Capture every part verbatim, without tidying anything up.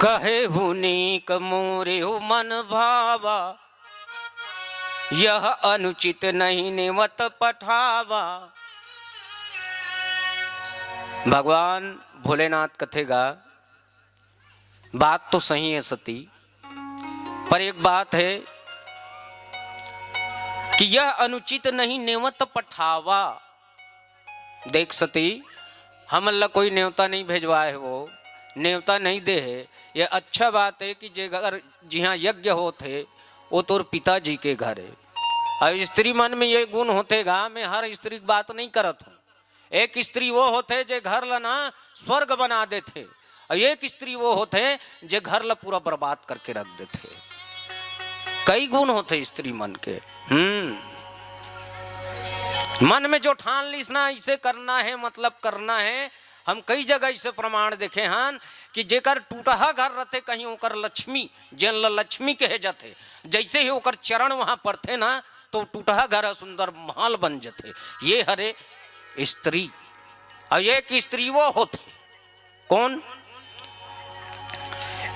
कहे हूँ नीक मोरे हो मन भावा, यह अनुचित नहीं नेवत पठावा। भगवान भोलेनाथ कथे गा, बात तो सही है सती, पर एक बात है कि यह अनुचित नहीं नेवत पठावा। देख सती, हमन ला कोई नेवता नहीं भेजवाए हे, वो नेवता नहीं दे हे। ये अच्छा बात है कि जे घर जिहाँ यज्ञ होत हे, वो तोर पिताजी के घर है। अब स्त्री मन में ये गुण होथे गा, मैं हर स्त्री की बात नहीं करत हूँ। एक स्त्री वो होथे जे घर ला ना स्वर्ग बना देथे, और एक स्त्री वो होथे जे घर ला पूरा बर्बाद करके रख देथे। कई गुण होथे स्त्री मन के। हम्म मन में जो ठान लिस ना, इसे करना है, मतलब करना है। हम कई जगह इसे प्रमाण देखे हन कि जेकर टूटहा घर रहते, कहीं ओकर लक्ष्मी, जेन ल लक्ष्मी कहे जाथे, जैसे ही ओकर चरण वहां पड़थे ना, तो टूटहा घर ह सुंदर महल बन जथे। ये हरे स्त्री। और एक स्त्री वो होथे, कौन?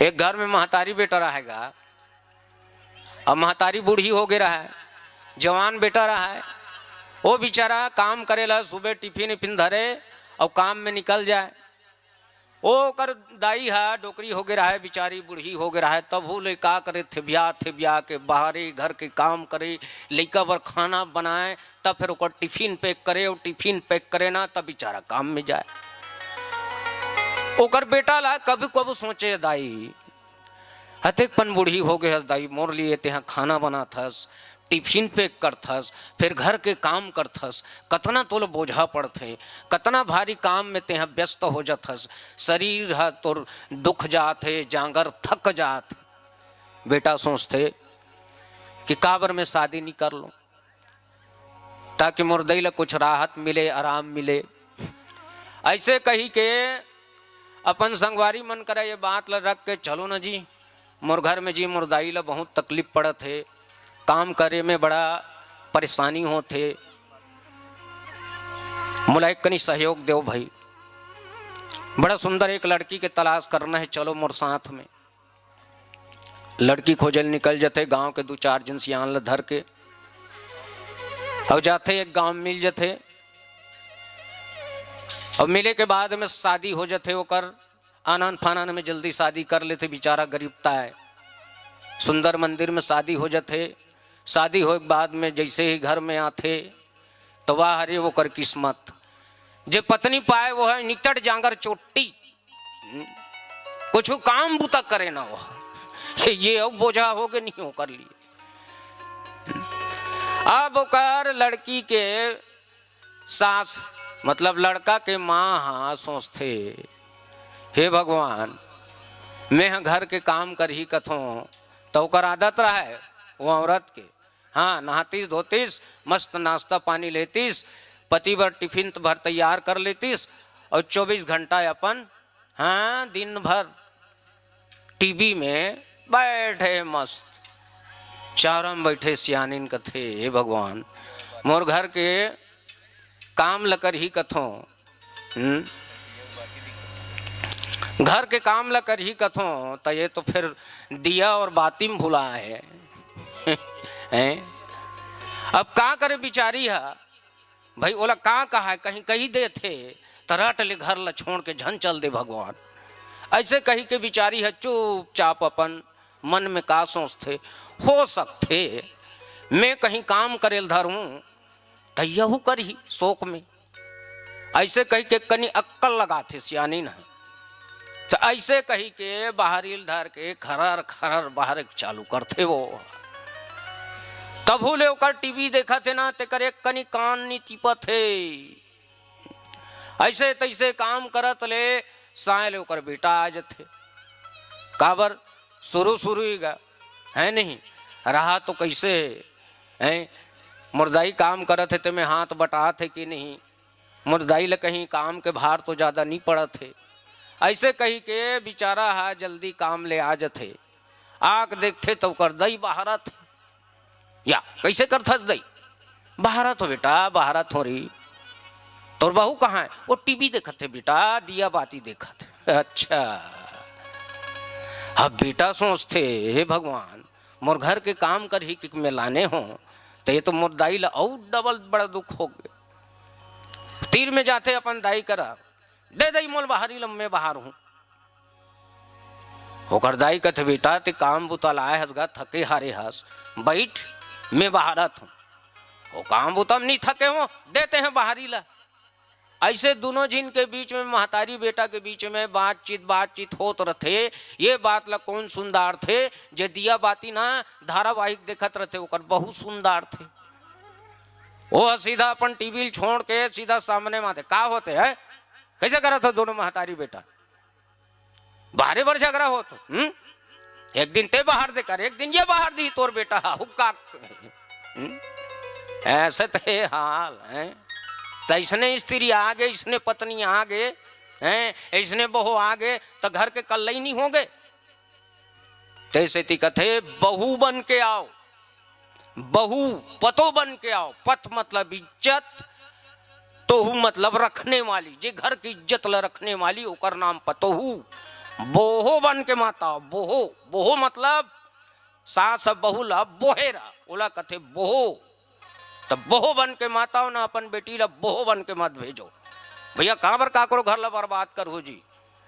एक घर में महतारी बेटा रहेगा, अब महतारी बूढ़ी हो गे रहा है, जवान बेटा रहा है, वो बेचारा काम करे ला, सुबह टिफिन इफिन धरे और काम में निकल जाए। ओ ओकर दाई हा डोकरी हो गे रहा है, बेचारी बूढ़ी हो गे रहा है, तब हो ले का करे, थेबिया थेबिया के बाहरे घर के काम करे, लइका बर खाना बनाए, तब फिर ओकर टिफिन पैक करे, और टिफिन पैक करे ना, तब बेचारा काम में जाए। ओकर बेटा ला कभी कभी सोचे, दाई, अतेक पन बूढ़ी हो गे हस दाई, मोर लिए तेहा खाना बनाथस, टिफिन पैक करथस, फिर घर के काम करथस, कतना तोला बोझा पड़थे, कतना भारी काम में तेहा व्यस्त हो जाथस, शरीर ह तोर दुख जात हे, जांगर थक जात। बेटा सोचथे कि काबर मैं शादी नहीं कर लूं, ताकि मोर दई ला कुछ राहत मिले, आराम मिले। ऐसे कही के अपन संगवारी मन करा ये बात ला रख के, चलो ना जी, मोर घर में जी मोर दाई ला बहुत तकलीफ पड़त हे, काम करे में बड़ा परेशानी होत हे, मोला एक कनी सहयोग देव भाई। बड़ा सुंदर एक लड़की के तलाश करना है, चलो मोर साथ में। लड़की खोजे ल निकल जथे, गांव के दू चार झन सियान ल धर के, अउ जाथे, एक गांव मिल जथे। अउ मिले के बाद में शादी हो जथे ओकर, आनंद फानंद में जल्दी शादी कर लेथे, बेचारा गरीब ताय। सुंदर मंदिर में शादी हो जथे। शादी होए के बाद में जैसे ही घर में आथे, तो वाह रे ओकर किस्मत, जे पत्नी पाए वो है निचट जांगर चोट्टी। कुछ काम बुता करे ना हो, ये अउ बोझा हो के नहीं हो कर लिए। अब ओकर लड़की के सास, मतलब लड़का के माँ हा सोचथे, हे भगवान, मैं ह घर के काम करही कथों, तो ओकर आदत रहे वो औरत के, हाँ, नहातीस धोतीस, मस्त नाश्ता पानी लेतीस, पति बर टिफिन भर तैयार कर लेतीस, और चौबीस घंटा अपन, हाँ, दिन भर टीवी में बैठे मस्त। चारा में बैठे सियानिन कथे, हे भगवान, मोर घर के काम ल करही कथों, हम्म? घर के काम ल करही कथों, त ये तो फिर दिया और बाती में भुला है। हैं? अब का करे बिचारी हा, भाई ओला का कहा है, कहीं कही देथे, त रट ले घर ल छोड़ के झन चल दे भगवान। ऐसे कही के बिचारी ह चुपचाप अपन मन में का सोचथे, हो सकथे मैं कहीं काम करे ल धरूं, त यहू करही शोक में। ऐसे कही के कनी अक्कल लगाथे सियानिन ह। त ऐसे कही के बाहरी ल धर के खरर खरर बाहरे के चालू करथे वो। तभू ले ओकर टीवी देखत हे ना, तेकर एक कनी कान नी टिपत हे। ऐसे तैसे काम करत ले साय ले ओकर बेटा आ जथे। काबर, शुरू शुरू ही गा, है नहीं, रहा तो कैसे है, हैं? मोर दाई काम करत हे, तेमे हाथ बटात हे कि नहीं? मोर दाई ल कहीं काम के भार तो ज्यादा नहीं पड़त हे। ऐसे कही के बिचारा हा जल्दी काम ले आ जथे। आके देखथे त ओकर दाई बहारत हे। या, कैसे करथस दाई? बहारत हों बेटा, बहारत हों रे। तोर बहू कहाँ हे? वो टीवी देखत हे बेटा, दिया बाती देखत हे। अच्छा। अब बेटा सोचथे, हे भगवान, मोर घर के काम करही कि मैं लाने हो, तो ये तो मोर दाई ला अउ डबल बड़ा दुख हो गए। तीर में जाथे अपन दाई करा, दे दई मोल बहारी ल, मैं बहारहूं। ओकर दाई कथे, बेटा, ते काम बुता लाए हस गा, थके हारे हस, बैठ, मैं बहारत हूं। वो काम बुता में नहीं थके हो, देते हैं बहारी ला। ऐसे दोनों झिन के बीच में, महतारी बेटा के बीच में बातचीत, बातचीत होत रथे। ये बात ला कौन सुनदारथे? जे दिया बाती ना धारावाहिक देखत रथे, ओकर बहू सुनदारथे। वो सीधा अपन टीवी ल छोड़ के सीधा सामने माथे, का होथे है? कैसे करत हो दोनों महतारी बेटा? बाहरे बर झगड़ा होत हो, हम्म? एक दिन ते बहार दे कर, एक दिन ये बहार दी तोर बेटा हा, हुक्का। हम्म? ऐसे तो हे हाल है। तो इसने स्त्री आगे, इसने पत्नी आगे, हैं, इसने बहू आगे, तो घर के कल्लई नहीं होगे। तैसे ती कथे, बहू बन के आओ, बहू, पतो बन के आओ। पत मतलब इज्जत, तोहू मतलब रखने वाली, जे घर की इज्जत ला रखने वाली, ओकर नाम पतोहू। बोहो बन के मत आओ, बोहो, बोहो मतलब सास ह बहू ला बोहे रहा, ओला कथे बोहो। त बोहो बन के मत आओ ना, अपन बेटी ला बोहो बन के मत भेजो। भैया, काबर काकरो घर ला बर्बाद करहू जी?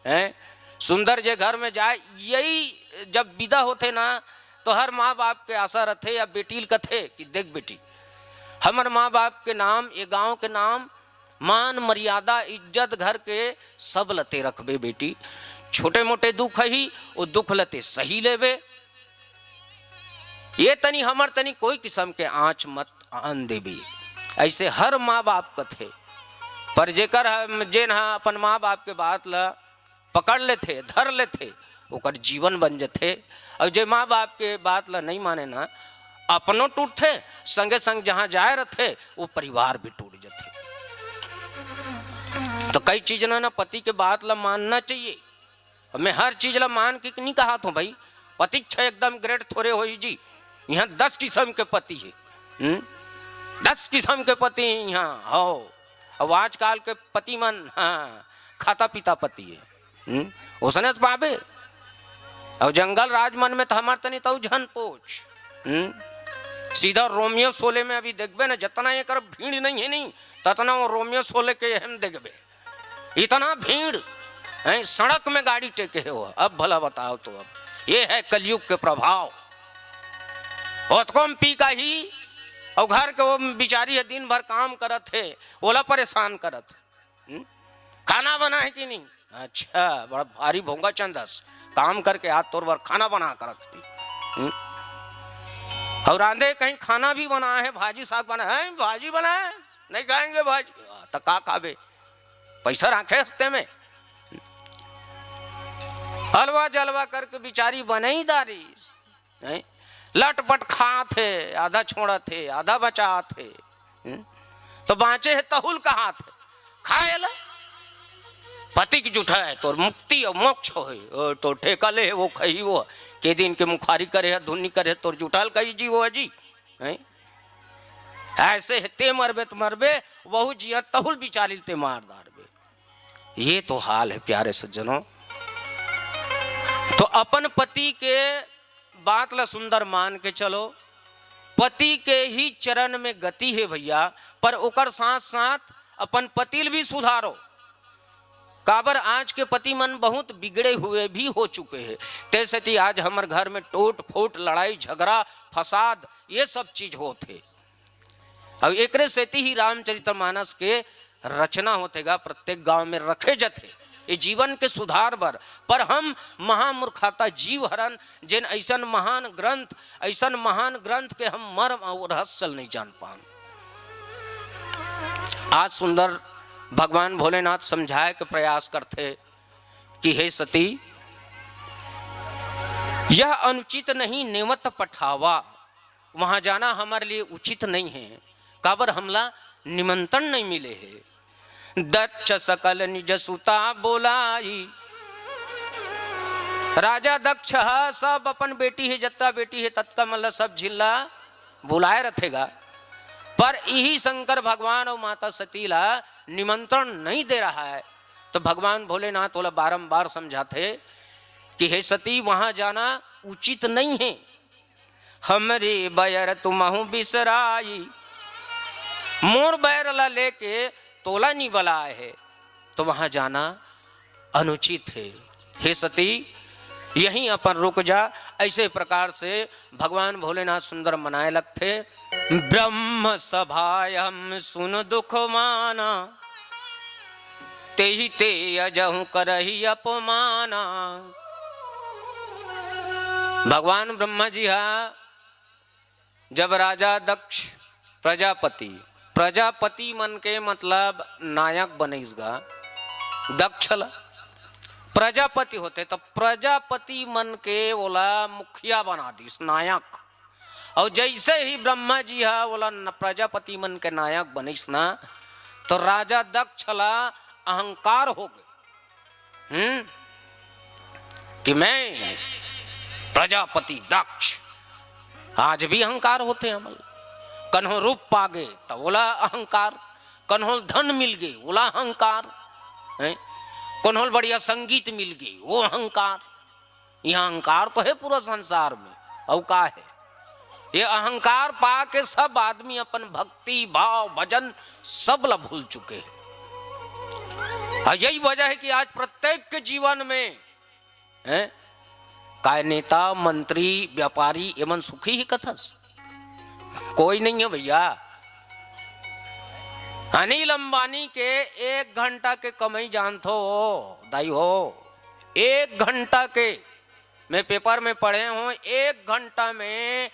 हैं? सुंदर जे घर में जाए, यही जब विदा होथे ना, तो हर माँ बाप के आशा रथे या बेटी ल कथे कि देख बेटी, हमर माँ बाप के नाम, ये गांव के नाम, मान, मर्यादा, इज्जत घर के सब ल ते रखबे बेटी। छोटे मोटे दुख ही, वो दुख ल ते सही लेबे। ये तनी हमर तनी कोई किस्म के आँच मत आन देबे। ऐसे हर माँ बाप कथे, पर जेकर ह-, जेन ह अपन माँ बाप के बात ल पकड़ लेथे, धर लेथे, ओकर जीवन बन जथे। अउ जे माँ बाप के बात ल नहीं माने ना, अपनो टूटथे, संगे संग जहाँ जाए रथे, वो परिवार भी टूट जथे। तो कई चीज ना, ना पति के बात ल मानना चाहिए। अब मैं हर चीज ला मान के नहीं कहत हूँ भाई, पति छ एकदम ग्रेट थोरे होही जी। यहाँ दस किस्म के पति हे, हम्म? दस किस्म के पति यहाँ हो। अब आजकल के पति मन, हाँ, खाता पीता पति हे, हम्म? ओसने तो पाबे। और जंगल राज मन में तो हमार तनी तऊ झन पोछ, हम्म? सीधा रोमियो शोले में अभी देखबे ना, जितना एकर भीड़ नहीं है नहीं, ततना वो रोमियो शोले के हम देखबे। इतना भीड़, हैं, सड़क में गाड़ी टेके हे वो। अब भला बताओ तो, अब ये है कलयुग के प्रभाव। ओतको म पी का ही, और घर के वो बिचारी है, दिन भर काम करत हे, ओला परेशान करत हे। हम्म? खाना बना है कि नहीं? अच्छा, बड़ा भारी भोंगा चंदस, काम करके आज तोर बर खाना बना कर रख दी। हम्म? और आंधे कहीं खाना भी बना है, भाजी साग बना है, भाजी बना है, नहीं खाएंगे भाजी, तो का खाबे? पैसा राखे हस्ते में। अलवा जलवा करके बिचारी बनई दारी, हैं? लटपट खात हे, आधा छोड़त हे, आधा बचात हे, हैं? तो बाँचे हे तहुल कहात हे, खाए ला। पति की जुठा है, तोर मुक्ति और मोक्ष होही, ओ, तो ठेका ले हे, वो खही वो, के दिन के मुखारी करे हे, धुन्नी करे हे, तोर जुठा ल कही जी वो जी, हैं? ऐसे हे, ते मरबे तो मरबे, वहू जिया तहुल बिचारी ल ते मार डारबे। ये तो हाल है प्यारे सज्जनों। तो अपन पति के बात ला सुंदर मान के चलो, पति के ही चरण में गति है भैया, पर ओकर साथ साथ अपन पति ल भी सुधारो। काबर आज के पति मन बहुत बिगड़े हुए भी हो चुके हैं। ते सेती आज हमर घर में टोट फोट, लड़ाई झगड़ा, फसाद, ये सब चीज होत हे। अउ एकरे सेती ही रामचरितमानस के रचना होथे गा, प्रत्येक गांव में रखे जथे, ये जीवन के सुधार बर। पर हम महामूर्खता जीव हरन, जेन ऐसन महान ग्रंथ, ऐसन महान ग्रंथ के हम मर्म अउ रहस्य ल नहीं जान पान। आज सुंदर भगवान भोलेनाथ समझाए के प्रयास करथे कि हे सती, यह अनुचित नहीं नेवत पठावा, वहां जाना हमारे लिए उचित नहीं है, काबर हमला निमंत्रण नहीं मिले है। दक्ष सकल निज सुता बोलाई, राजा दक्ष ह सब अपन बेटी हे, जत्ता बेटी हे, ततका मन ल सब झिन ल बुलाए रथेगा, पर इही शंकर भगवान अउ माता सती ला निमंत्रण नहीं दे रहा है। तो भगवान भोलेनाथ ओला बारंबार समझाथे कि हे सती, वहां जाना उचित नहीं है। हमरे बैर तुमहु बिसराई, मोर बैर ला लेके तोला नी बलाए हे, तो वहां जाना अनुचित है। हे सती, यहीं अपन रुक जा। ऐसे प्रकार से भगवान भोलेनाथ सुंदर मनाए लगथे। ब्रह्म सभायम सुन दुख माना, तेहि ते अजहु करही अपमाना। भगवान ब्रह्मा जी हा जब राजा दक्ष प्रजापति, प्रजापति मन के मतलब नायक बनइस गा, दक्ष ला प्रजापति होथे, त प्रजापति मन के ओला मुखिया बना दिस, नायक। अउ जइसे ही ब्रह्मा जी हा ओला न-, प्रजापति मन के नायक बनिस ना, तो राजा दक्ष ला अहंकार हो गे। हम्म? कि मैं प्रजापति दक्ष, आज भी अहंकार होथे हमन। कन्हो रूप पागे, त ओला अहंकार, कन्हो धन मिल गे, ओला अहंकार, हैं? कन्हो बढ़िया संगीत मिल गे, वो अहंकार। ये अहंकार तो है पूरा संसार में, अउ का है? ये अहंकार पा के सब आदमी अपन भक्ति भाव, भजन, सब ला भूल चुके हैं। अउ यही वजह है कि आज प्रत्येक के जीवन में, हैं, काय नेता, मंत्री, व्यापारी, एमन सुखी ही कथस? कोई नहीं है भैया। अनिल अंबानी के एक घंटा के कमाई जानथो दाई हो, एक घंटा के, मैं पेपर में पढ़े हूं, एक घंटा में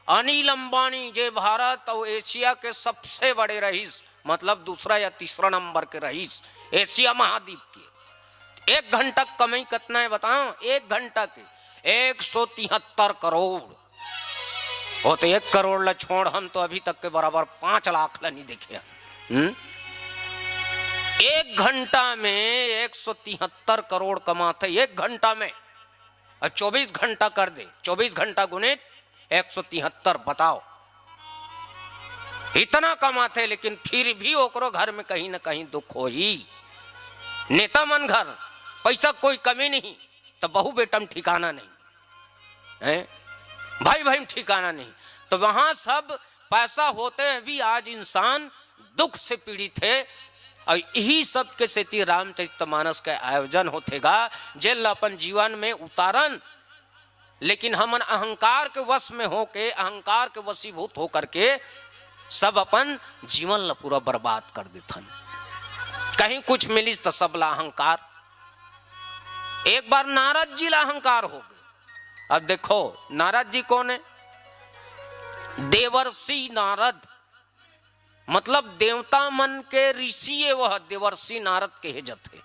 अनिल अंबानी, जे भारत अउ एशिया के सबसे बड़े रईस, मतलब दूसरा या तीसरा नंबर के रईस एशिया महाद्वीप के, एक घंटा कमाई कतना है बताओ? एक घंटा के एक सौ तिहत्तर करोड़। वो तो एक करोड़ ला छोड़, हम तो अभी तक के बराबर पांच लाख ला नहीं देखे हन। हम्म? एक घंटा में एक सौ तिहत्तर करोड़ कमाथे, एक घंटा में। और चौबीस घंटा कर दे, चौबीस घंटा गुणित एक सौ तिहत्तर, बताओ, इतना कमाथे, लेकिन फिर भी ओकरो घर में कहीं ना कहीं दुख होही। नेता मन घर पैसा कोई कमी नहीं, तो बहू बेटा में ठिकाना नहीं, हैं? भाई भाई में ठिकाना नहीं, तो वहां सब पैसा होते हुए भी आज इंसान दुख से पीड़ित है। और यही सब के सेती रामचरितमानस के आयोजन होथे गा, जेन ला अपन जीवन में उतारन। लेकिन हमन अहंकार के वश में होके, अहंकार के वशीभूत होकर के सब अपन जीवन ला पूरा बर्बाद कर देथन। कहीं कुछ मिलिस त सब ला अहंकार। एक बार नारद जी ला अहंकार हो गे। अब देखो, नारद जी कौन है? देवर्षि नारद, मतलब देवता मन के ऋषि है, वह देवर्षि नारद कहे जथे।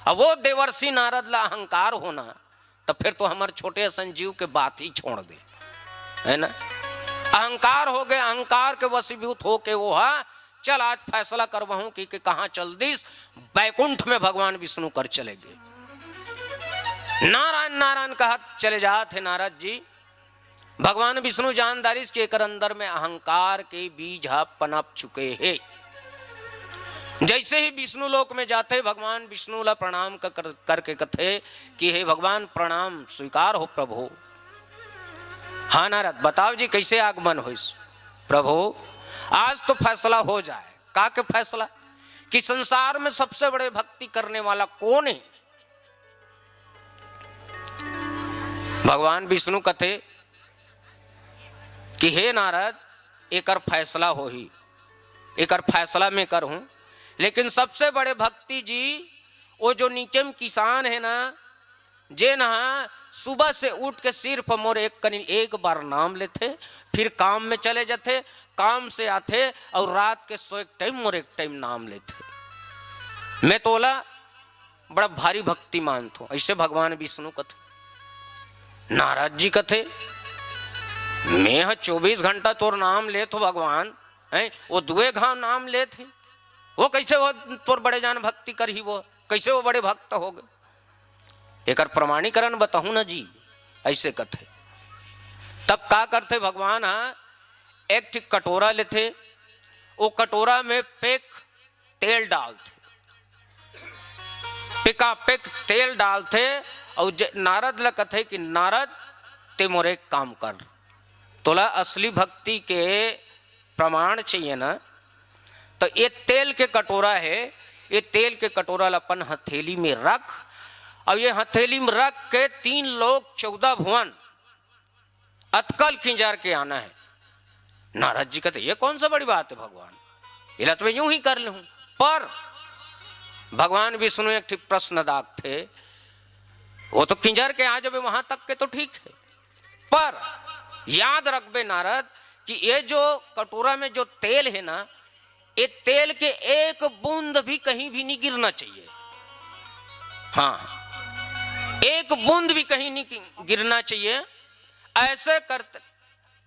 अब वो देवर्षि नारद ला अहंकार होना, तो फिर तो हमर छोटे संजीव के बात ही छोड़ दे, है ना? अहंकार हो गए, अहंकार के वशीभूत होके वो हा, चल आज फैसला करवाहूं कि, कि कहां चल दिस, बैकुंठ में भगवान विष्णु कर चले गए। नारायण नारायण कहत चले जात हे नारद जी। भगवान विष्णु जान डारिस कि एकर अंदर में अहंकार के बीज ह पनप चुके हे। जैसे ही विष्णु लोक में जाथे, भगवान विष्णु ला प्रणाम क-, कर, करके कथे कि हे भगवान, प्रणाम, स्वीकार हो प्रभु। हाँ नारद, बताओ जी, कैसे आगमन होइस? प्रभु, आज तो फैसला हो जाए। का के फैसला? कि संसार में सबसे बड़े भक्ति करने वाला कौन है? भगवान विष्णु कथे कि हे नारद, एकर फैसला होही, एकर फैसला मैं करहूं। लेकिन सबसे बड़े भक्ति जी, वो जो नीचे में किसान है ना, जेन ह सुबह से उठ के सिर्फ मोर एक कनी एक बार नाम लेथे, फिर काम में चले जाथे, काम से आथे और रात के सोए के टाइम मोर एक टाइम नाम लेथे। मैं तोला बड़ा भारी भक्ति मानथों, ऐसे भगवान विष्णु कथे। नारद जी कथे, मैं ह चौबीस घंटा तोर नाम लेथों भगवान, हैं, वो दुए घाव नाम लेथे, वो कैसे वो तोर बड़े जान भक्ति करही, वो कैसे वो बड़े भक्त हो गए? एकर प्रमाणीकरण बताहूं ना जी, ऐसे कथे। तब का करथे भगवान ह, एक ठिक कटोरा लेथे, वो कटोरा में पेक तेल डालथे, पिकापिक तेल डालथे अउ जे नारद ला कथे कि नारद, ते मोर एक काम कर, तोला असली भक्ति के प्रमाण चाहिए ना, तो ये तेल के कटोरा है, ये तेल के कटोरा ला अपन हथेली में रख, अउ ये हथेली में रख के तीन लोक चौदह भुवन अतकल किंजर के आना है। नारद जी कहते, "ये कौन सा बड़ी बात है भगवान, इला तो मैं यूं ही कर लूं।" पर भगवान विष्णु एक ठे प्रश्न दागथे, वो तो किंजर के आ जाबे वहां तक के तो ठीक है, पर याद रखबे नारद कि ये जो कटोरा में जो तेल है ना, ये तेल के एक बूंद भी कहीं भी नहीं गिरना चाहिए। हाँ, एक बूंद भी कहीं नहीं गिरना चाहिए। ऐसे कर,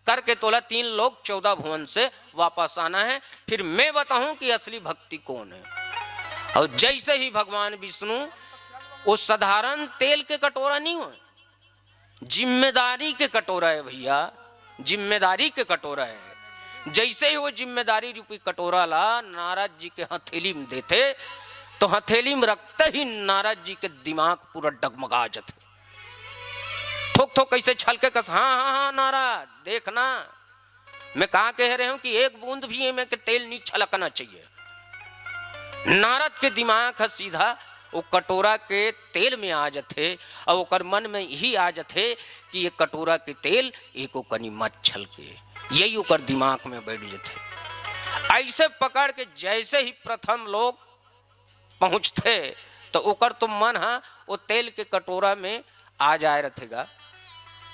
करके तोला तीन लोक चौदह भुवन से वापस आना है, फिर मैं बताऊं कि असली भक्ति कौन है। और जैसे ही भगवान विष्णु, वो साधारण तेल के कटोरा नहीं हो, जिम्मेदारी के कटोरा है भैया, जिम्मेदारी के कटोरा है। जैसे ही वो जिम्मेदारी रूपी कटोरा ला नारद जी के हथेली में देथे, तो हथेली में रखते ही नारद जी के दिमाग पूरा डगमगा जाथे। थोक थोक कैसे छलके कस, "हाँ, हाँ, हाँ, नारद, देखना, मैं कहा कह रहे हूं कि एक बूंद भी एमे के तेल नहीं छलकना चाहिए।" नारद के दिमाग ह सीधा वो कटोरा के तेल में आ जथे, और ओकर मन में यही आ जथे कि ये कटोरा के तेल एको कनी मत छलके, यही ओकर दिमाग में बैठ जथे। ऐसे पकड़ के जैसे ही प्रथम लोक पहुंचथे, तो ओकर तो मन ह वो तेल के कटोरा में आ जाए रथेगा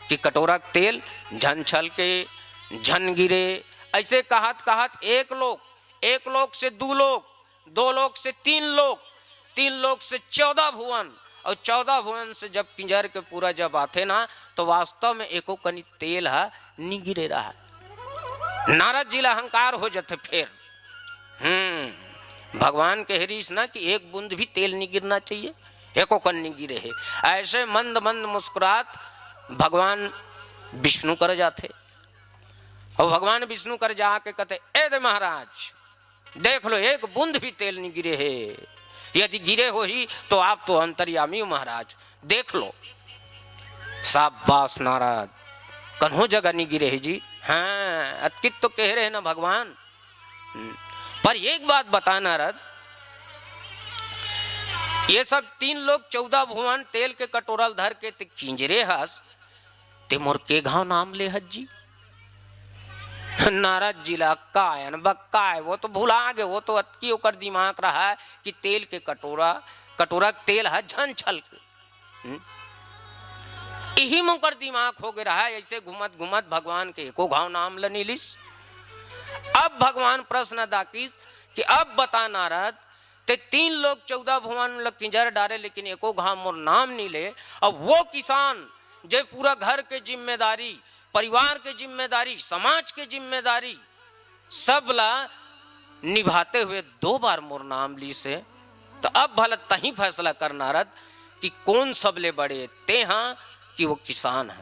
कि कटोरा के तेल झन छलके, झन गिरे। ऐसे कहत कहत एक लोक, एक लोक से दू लोक, दो लोक से तीन लोक, तीन लोक से चौदह भुवन, और चौदह भुवन से जब किंजर के पूरा जब आथे ना, तो वास्तव में एको कनी तेल ह नी गिरे रहा। नारद जी ला अहंकार हो जथे। फिर हम्म, भगवान कह रहीस ना कि एक बूंद भी तेल नहीं गिरना चाहिए, एको कन नहीं गिरे है। ऐसे मंद मंद मुस्कुरात भगवान विष्णु कर जाथे, और भगवान विष्णु कर जाके कहते, "ए दे महाराज, देख लो, एक बूंद भी तेल नहीं गिरे है। यदि गिरे होही तो आप तो अंतर्यामी हो महाराज, देख लो।" शाबाश नारद, कन्हो जगह नहीं गिरे है जी। हाँ, अतकित तो कह रहे ना भगवान। हम्म, पर एक बात बता नारद, ये सब तीन लोक चौदह भुवन तेल के कटोरा ल धर के ते किंजरे हस, ते मोर के घाव नाम ले हस जी? नारद जी ला काय अन बक्काय, वो तो भुला गे, वो तो अतकी ओकर दिमाग रहा है कि तेल के कटोरा, कटोरा के तेल ह झन छलके। हम्म? इही में ओकर दिमाग हो गे रहा है, ऐसे घूमत घूमत भगवान के एको घाव नाम ल नी लिस। अब भगवान प्रश्न दाकिस कि अब बता नारद, ते तीन लोक चौदह भुवन ल किंजर डारे, लेकिन एको घाव मोर नाम नी ले। अब वो किसान, जे पूरा घर के जिम्मेदारी, परिवार के जिम्मेदारी, समाज के जिम्मेदारी, सब ला निभाते हुए दो बार मोर नाम लिस हे, तो अब भला तही फैसला कर नारद कि कौन सबले बड़े, ते हा कि वो किसान हा।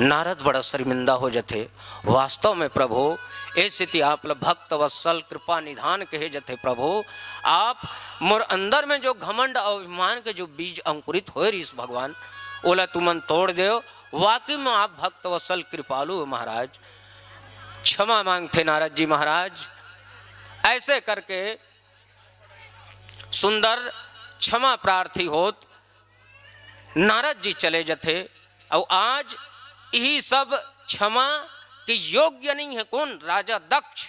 नारद बड़ा शर्मिंदा हो जथे। वास्तव में प्रभु, ए सेती आप ल भक्त वत्सल कृपा निधान कहे जथे। प्रभु, आप मोर अंदर में जो घमंड अउ अभिमान के जो बीज अंकुरित होए रहिस भगवान, ओला तुमन तोड़ देव। वाकई में आप भक्त वत्सल कृपालु हो महाराज। क्षमा मांगथे नारद जी महाराज। ऐसे करके सुंदर क्षमा प्रार्थी होत नारद जी चले जथे। अउ आज यही सब क्षमा के योग्य नहीं है। कौन? राजा दक्ष।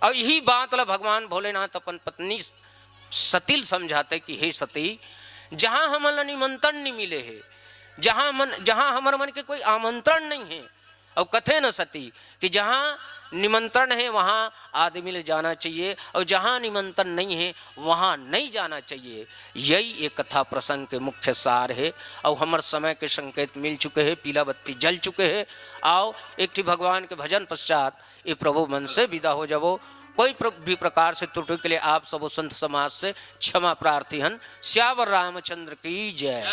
अउ यही बात ला भगवान भोलेनाथ अपन पत्नी सती ल समझाथे कि हे सती, जहाँ हमन ला निमंत्रण नहीं मिले हे, जहाँ मन, जहाँ हमर मन के कोई आमंत्रण नहीं है, अउ कथे न सती कि जहाँ निमंत्रण है वहाँ आदमी ले जाना चाहिए, अउ जहाँ निमंत्रण नहीं है वहाँ नहीं जाना चाहिए। यही एक कथा प्रसंग के मुख्य सार है। अउ हमर समय के संकेत मिल चुके हे, पीला बत्ती जल चुके हे। आओ एक ठी भगवान के भजन पश्चात ये प्रभु मन से विदा हो जाबो। कोई प्र-, भी प्रकार से त्रुटि के लिए आप सबो संत समाज से क्षमा प्रार्थी हन। सियावर रामचंद्र की जय।